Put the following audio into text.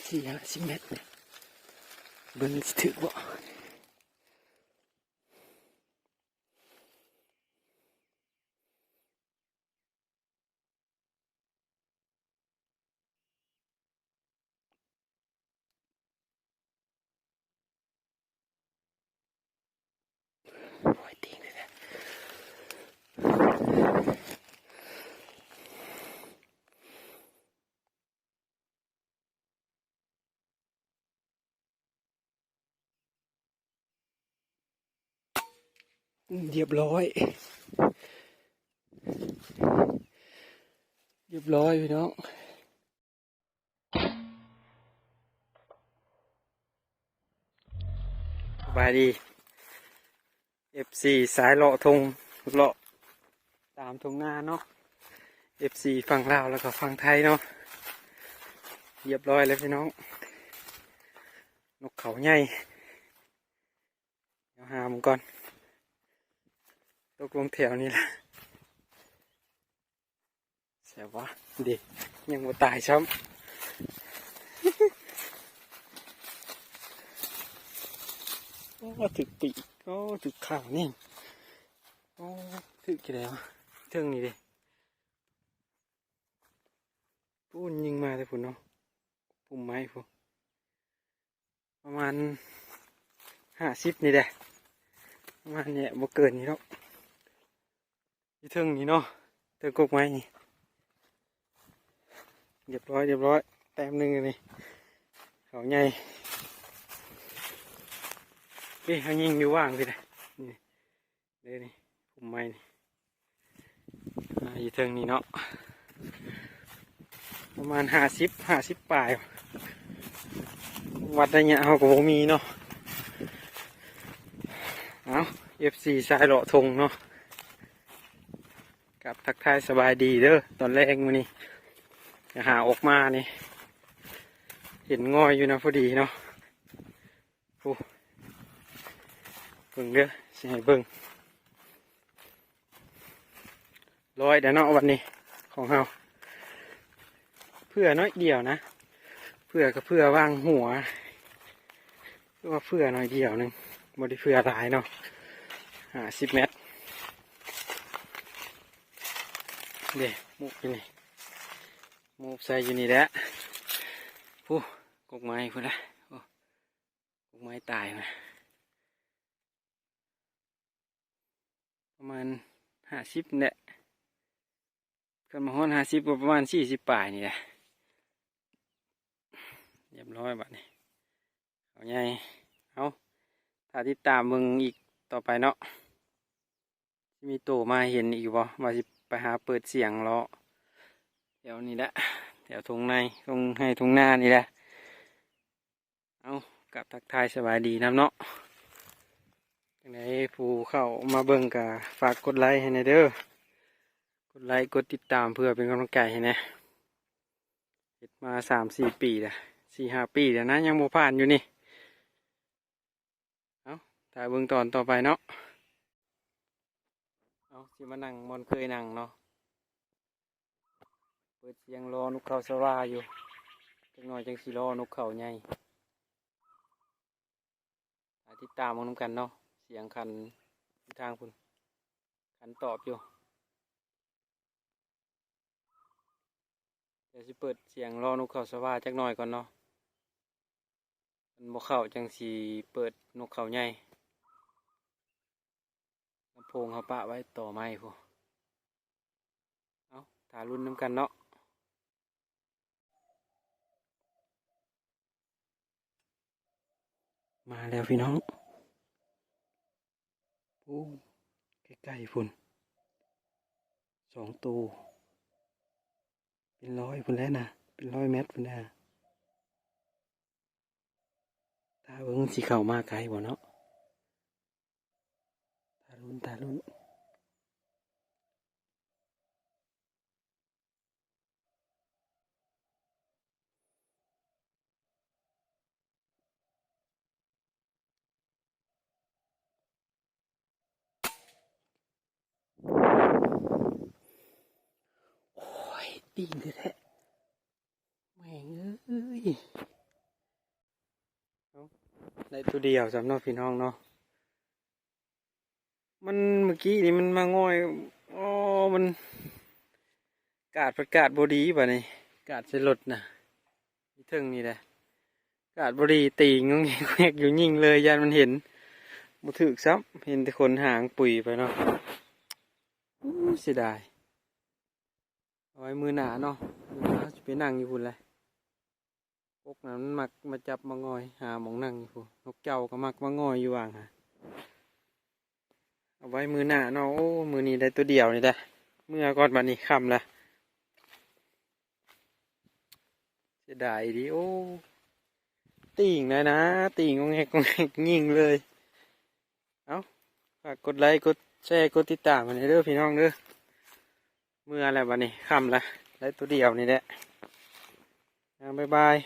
ສີ່ຫ້າສິບແມັດ ເບິ່ງຊິຖືກບໍ່. ຮຽບຮ້ອຍ ຮຽບຮ້ອຍພີ່ນ້ອງ. ສະບາຍດີ ເອັຟຊີ ສາຍເລາະທົ່ງ ເລາະຕາມທົ່ງນາເນາະ ເອັຟຊີ ຝັ່ງລາວ ແລ້ວກໍຝັ່ງໄທເນາະ. ຮຽບຮ້ອຍແລ້ວພີ່ນ້ອງ ນົກເຂົາໃຫຍ່. ດຽວຫາມັນກ່ອນ ຕົກລົງແຖວນີ້ລະ. ແຊບວະ ເດ ຍັງບໍ່ຕາຍຊ້ຳ. ໂອ້ ຖືກປີກ ໂອ້ ຖືກຂາງນີ້. ໂອ້ ຖືກຢູ່ໃດວະ ເທິງນີ້ເດ. ໂອ້ ຍິງມາແຕ່ພຸ້ນເນາະ ພຸ່ມໄມ້ພຸ້ນ. ປະມານຫ້າສິບນີ້ແຫຼະ ປະມານນີ້ແຫຼະ ບໍ່ເກີນນີ້ດອກ. ຢູ່ເທິງນີ້ເນາະ ເທິງກົກໄມ້ນີ້. ຮຽບຮ້ອຍ ຮຽບຮ້ອຍ ແຕ້ມໜຶ່ງນີ້ ເຂົາໃຫຍ່. ເອີ ເຮົາຍິງຢູ່ຫວ່າງພີ້ນະ ນີ້ ເດີນີ້ ພຸ່ມໄມ້ນີ້ ອ່າ ຢູ່ເທິງນີ້ເນາະ ປະມານຫ້າສິບ ຫ້າສິບປາຍ ວັດໄລຍະເຮົາກໍບໍ່ມີເນາະ. ເອົາ ເອັຟຊີ ສາຍເລາະທົ່ງເນາະ ກັບທັກທາຍສະບາຍດີເດີ ຕອນແລງມື້ນີ້ ຫາອອກມານີ້ ເຫັນງ່ອຍຢູ່ນະ ພໍດີເນາະ. ໂອ້ ເບິ່ງເດີ ຊິໃຫ້ເບິ່ງ ຮ້ອຍແລ້ວເນາະ ວັນນີ້ຂອງເຮົາ ເຜື່ອໜ້ອຍດຽວນະ ເຜື່ອກໍເຜື່ອຫວ່າງຫົວ ຄືວ່າເຜື່ອໜ້ອຍດຽວໜຶ່ງ ບໍ່ໄດ້ເຜື່ອຫຼາຍເນາະ ຫ້າສິບແມັດ. ເດ້ ມຸບຢູ່ນີ້ ມຸບໃສ່ຢູ່ນີ້ແຫຼະ ພຸ້ນ ກົກໄມ້ພຸ້ນນະ ໂອ້ ກົກໄມ້ຕາຍພຸ້ນນະ. ປະມານຫ້າສິບນີ້ແຫຼະ ຄັນມາຮອດຫ້າສິບກໍປະມານສີ່ສິບປາຍນີ້ແຫຼະ. ຮຽບຮ້ອຍບາດນີ້ ເຂົາໃຫຍ່. ເອົາ ຖ້າຕິດຕາມເບິ່ງອີກຕໍ່ໄປເນາະ ຊິມີໂຕມາໃຫ້ເຫັນອີກບໍ່ ວ່າຊິໄປຫາເປີດສຽງເລາະແຖວນີ້ແຫຼະ ແຖວທົ່ງໃນ ທົ່ງໄຮ່ທົ່ງນານີ້ແຫຼະ. ເອົາ ກາບທັກທາຍສະບາຍດີນຳເນາະ. ຈັ່ງໃດຜູ້ເຂົ້າມາເບິ່ງກໍຝາກກົດໄລໃຫ້ແດ່ເດີ ກົດໄລ ກົດຕິດຕາມເພື່ອເປັນກຳລັງໃຈໃຫ້ແດ່. ເຮັດມາສາມສີ່ປີແລ້ວ ສີ່ຫ້າປີແລ້ວນະ ຍັງບໍ່ຜ່ານຢູ່ນີ້. ເອົາ ຖ້າເບິ່ງຕອນຕໍ່ໄປເນາະ. ເອົາ ຊິມານັ່ງບ່ອນເຄີຍນັ່ງເນາະ ເປີດສຽງລໍນົກເຂົາສະຫວ່າຢູ່ ຈັກໜ້ອຍຈັ່ງຊິລໍນົກເຂົາໃຫຍ່. ຖ້າຕິດຕາມເບິ່ງນຳກັນເນາະ ສຽງຂັນຢູ່ທາງພຸ້ນ ຂັນຕອບຢູ່. ດຽວຊິເປີດສຽງລໍນົກເຂົາສະຫວ່າຈັກໜ້ອຍກ່ອນເນາະ ມັນບໍ່ເຂົ້າຈັ່ງຊິເປີດນົກເຂົາໃຫຍ່. ລຳໂພງເຮົາປະໄວ້ຕໍ່ໄມ້ພຸ້ນ. ເອົາ ຖ້າລຸ້ນນຳກັນເນາະ. ມາແລ້ວພີ່ນ້ອງ. ໂອ້ ໃກ້ໆພຸ້ນ ສອງໂຕ ເປັນຮ້ອຍພຸ້ນແຫຼະນະ ເປັນຮ້ອຍແມັດພຸ້ນນະ. ຖ້າເບິ່ງຊິເຂົ້າມາໃກ້ບໍ່ເນາະ. ຖ້າລຸ້ນ ຖ້າລຸ້ນ. ໂອ້ຍ ຕີນແທ້ໆ ແມ່ງເອີຍ. ດ້ຕົວດຽວຊ້ຳເນາະພີ່ນ້ອງເນາະ. ມັນ ມື້ກີ້ນີ້ມັນມາງ່ອຍ ອໍ ມັນ ກາດພັດກາດບໍ່ດີບາດນີ້ ກາດໃສ່ລົດນະ ຢູ່ເທິງນີ້ແຫຼະ ກາດບໍ່ດີ ຕີງງແງກຢູ່ ຍິງເລີຍ ຢ້ານມັນເຫັນ ບໍ່ຖືກຊ້ຳ ເຫັນແຕ່ຂົນຫາງປຸຍໄປເນາະ. ອູ້ ເສຍດາຍ ເອົາໄວ້ມື້ໜ້າເນາະ ມື້ໜ້າເຮົາຊິໄປນັ່ງຢູ່ພຸ້ນແຫຼະ. ກົກນັ້ນມັນມັກມາຈັບມາງ່ອຍ ຫາໝ່ອງນັ່ງຢູ່ພຸ້ນ ນົກເຈົ້າກໍມັກມາງ່ອຍຢູ່ຫວ່າງຫັ້ນ. ເອົາໄວ້ມື້ໜ້າເນາະ. ໂອ້ ມື້ນີ້ໄດ້ຕົວດຽວນີ້ແຫຼະ ເມືອກ່ອນ ບາດນີ້ຄ່ຳລະ ເສຍດາຍອີ່ຫຼີ. ໂອ້ ຕີງໄດ້ນະ ຕີງງອງແງກງອງແງກ ຍິງເລີຍ. ເອົ້າ ຝາກກົດໄລ ກົດແຊ ກົດຕິດຕາມໃຫ້ເດີພີ່ນ້ອງເດີ. ເມືອແລ້ວບາດນີ້ ຄ່ຳລະ ໄດ້ຕົວດຽວນີ້ແຫຼະ ບາຍບາຍ.